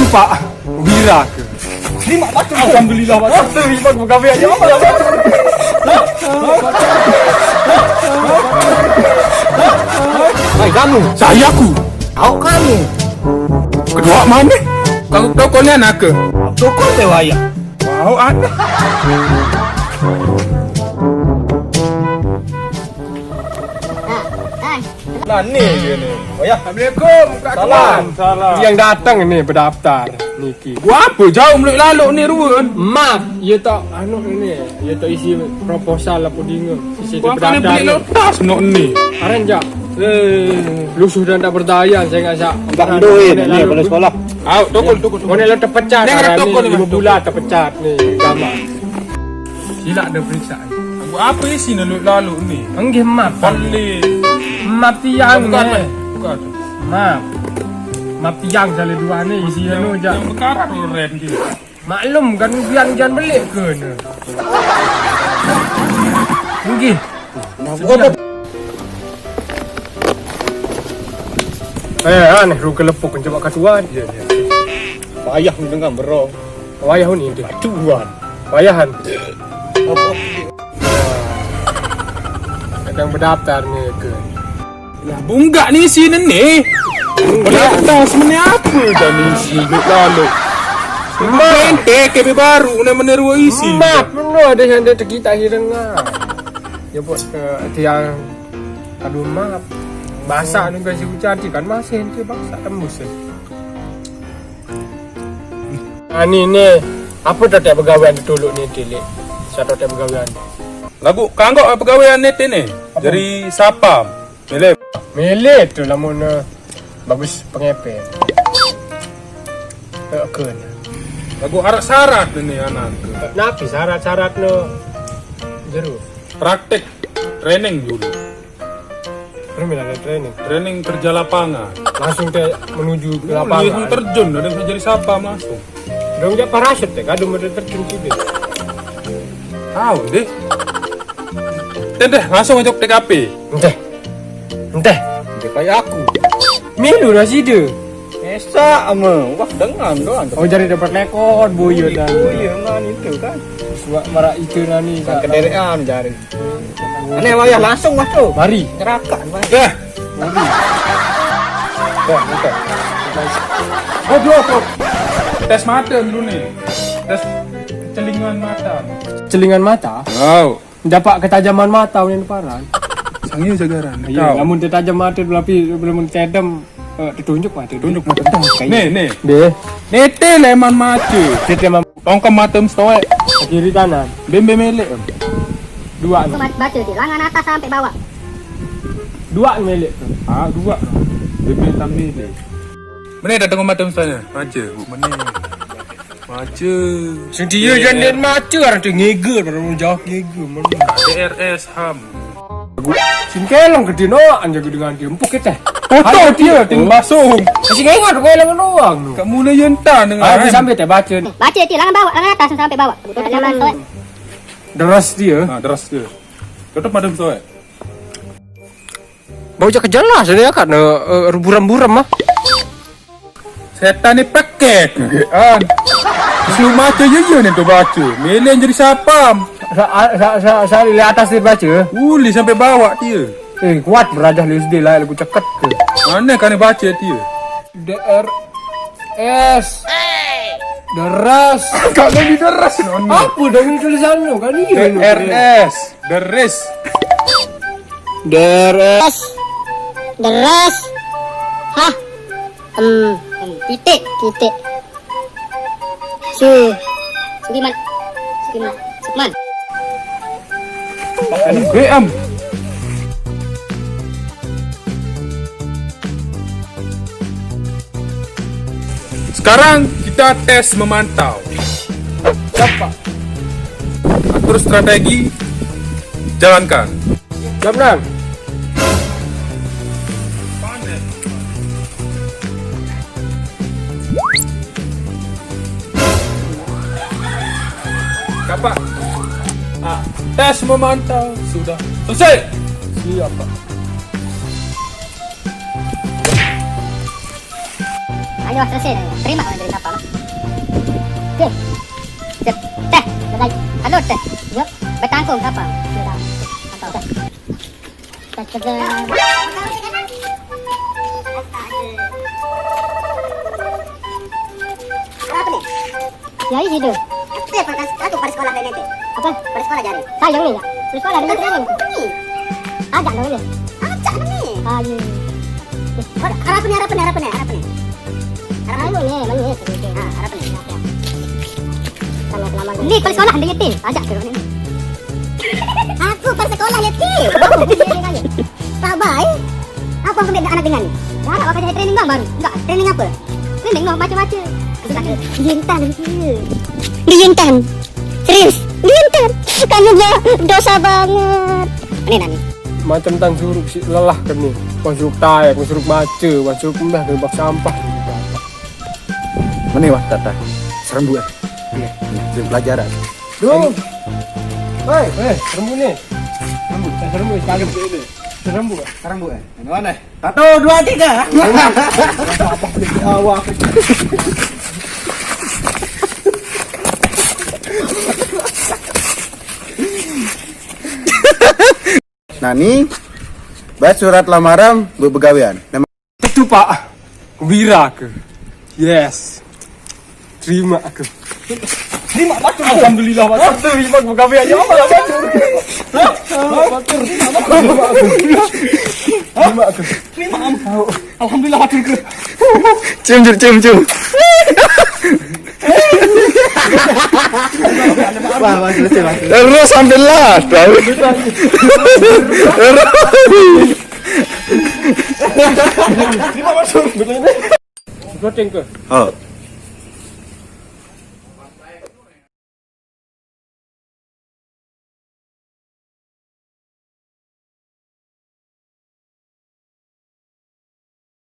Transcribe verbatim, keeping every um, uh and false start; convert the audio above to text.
Pak Wira ke? Ni mak batul. Alhamdulillah, batul. Terima kasih, ya Allah. Hai, kamu. Saya aku. Au kamu. Kedua mana? Kau toko ni anak ke? Toko teh wayah. Wow, aneh. Nah, ni dia ni. Oh ya. Assalamualaikum, Kak Salam. Tuan. Salam. Yang datang ni berdaftar. Niki. Buat apa jauh meluit lalu ni, Ruan? Maaf, ya tak, anu ni. Ya tak isi proposal apa dinga. Isi Buat apa ni berdaftar. Beli lepas nak ni? Aran jak. Eh. Lu sudah tak berdaya, saya enggak sak. Enggak duit ni, boleh sekolah. Au, tokol, tokol, tokol. Mana lu terpecat? Ni ada tokol ni, lima bulan terpecat ni, gamak. Sila ada periksa. Aku apa isi nak lalu ni? Enggih map. Balik. Map tiang bukan ni. Bukan. Map. Map tiang jalan dua ni isi anu je. Yang bekarat tu rem dia. Maklum kan ujian-ujian belik ke ni. Enggih. Eh, aneh ruka lepuk kencak katuan. Ya, ya. Payah dengan berong. Wayah ni tu. Tuan. Wayahan. Kadang berdaftar ni ke. Lah, bunggak ni isi ni. Berdaftar sebenarnya apa dah ni isi duk lalu. Mak. Ente ke baru nak meneru isi. Mak, penuh ada yang ada terkitak hilang lah. Ya, bos, eh, tiang. Aduh, maaf. Basah ni kasih hujan, kan masih ente basah tembus, eh. Ah, ni, ni. Apa tu tak pegawai tu dulu ni, Tilik? Satu tak pegawai. Lagu kanggok pegawai ni, ni. Apa? Jadi siapa? Milih. Milih tu lah, Mona. Bagus pengepet. Oke. Lagu arak syarat ni anak. Napi syarat-syarat no? Jeru. Praktek training dulu. Belum ada training. Training kerja lapangan. Langsung te menuju ke lapangan. Langsung terjun, ada yang jadi siapa langsung. Dong dia parasut te, kadung ada terjun gitu. Tahu deh. Teh, teh, langsung aja ke T K P. Enteh. Enteh. Dia kayak aku. Milu dah sida. Esak ama, wah dengan doang. Oh, jadi dapat lekor, boyo dan. Oh iya, man itu kan. Suak marak itu nani. Kan kederean jari. Aneh wayah langsung masuk. Mari. Neraka, man. Dah. Mari. Dah, buka. Aduh, aku. Tes mata dulu ni. Tes celingan mata. Celingan mata? Wow. Dapat ketajaman mata ulun paran. Sang iya jagaran. Iya, namun tertajam mata tapi belum tedem, eh, tertunjuk mata. Tunjuk mata. Dah. Ni, ni. Deh. Nete leman mata. Nete leman. Tongkam mata mstoek. Kiri kanan. Bembe melek. Dua. Aku baca di langan atas sampai bawah. Dua melek. Ah, dua. Bembe tam melek. Mana dah tengok mata mstoek? Baca. Mana? Maca. Sing dia jangan maca, orang tu ngeger, orang jauh ngeger, mana? D R S ham. Sing kelong ke dia nak, anjak dengan dia, empuk kita. Potong dia, tim basung. Masih ngeger, kelong doang tu. Kat mula yang tak dengar. Aku sampai tak baca. Baca dia, langan bawah, langan atas sampai bawah. Tutup mata mstoek. Deras dia. Ha, deras dia. Tutup mata mstoek. Bau cakap jelas dia kan, eh, eh, buram-buram ah. Setan ni pekek. Kan. Sebelum baca je, je ni tu baca. Milih jadi siapa? Sa, sa, sa, sa, dari atas dia baca. Uli sampai bawah dia. Eh, kuat berajah lu S D lah, lagu ceket tu. Mana kan baca dia? D R S. Deras. Kau ni deras, no, no. Apa dah ni tulisan tu? Kan iya, D R S. Deras. Deras. Deras. Hah. Em, em, titik, titik. Su. Sugiman. Sugiman. Sukman. B M. Sekarang kita tes memantau. Siapa? Atur strategi, jalankan. Jam enam. Kapak. Ah, tes memantau sudah selesai. Siap, Pak. Wah, selesai. Terima orang dari siapa, no? Oke. Sip. Teh, lagi. Halo, teh. Yuk, bertangkung siapa? Sudah. Atau teh. Teh, teh, teh. Apa nih? Ya, iya, itu. Aku ya, pas aku pada sekolah kayak gitu. Apa? Pada sekolah jadi. Sayang nih, ya. Pada sekolah dengan training. Nih. Ajak dong ini. Ajak nih. Ah, iya. Pada harapan nih, harapan nih, harapan nih, harapan nih. Harapan nih. Anu nih, mana nih? Ah, harapan nih. Karena selama ini pada sekolah ada yatim. Ajak ke ini. Aku pada sekolah yatim. Iya, iya, iya. Pak Bay, apa aku beda anak dengan? Enggak, apa jadi training doang baru? Enggak, training apa? Training no, baca-baca. Lintang. Lintang. Serius? Lintang. Kamu gak dosa banget. Ini nani? Macam tan suruh si lelah kan nih. Wah suruh taek, wah suruh baca, wah suruh kembah ke bak sampah. Mana wah tata? Serem buat. Iya, iya, pelajaran. Duh. Hei, eh, serem nih. Serem, serem sekali. Serem buat. Serem buat. Ini mana? Satu, dua, tiga. Awak. Nani, baca surat lamaran bebegawean. Nama itu, Pak. Wira ke. Yes. Terima aku. Terima, Pak. Alhamdulillah, Pak. Terima aku gawean. Ya Allah, Pak. Hah? Pak, terima, Pak. Terima aku. Terima, Am. Alhamdulillah, Pak. Cium, cium, cium, cium. Wah, wah, selesai, Pak. Terus sampai lah. Terus. Terima, Pak. Betul ini. Goteng ke? Oh.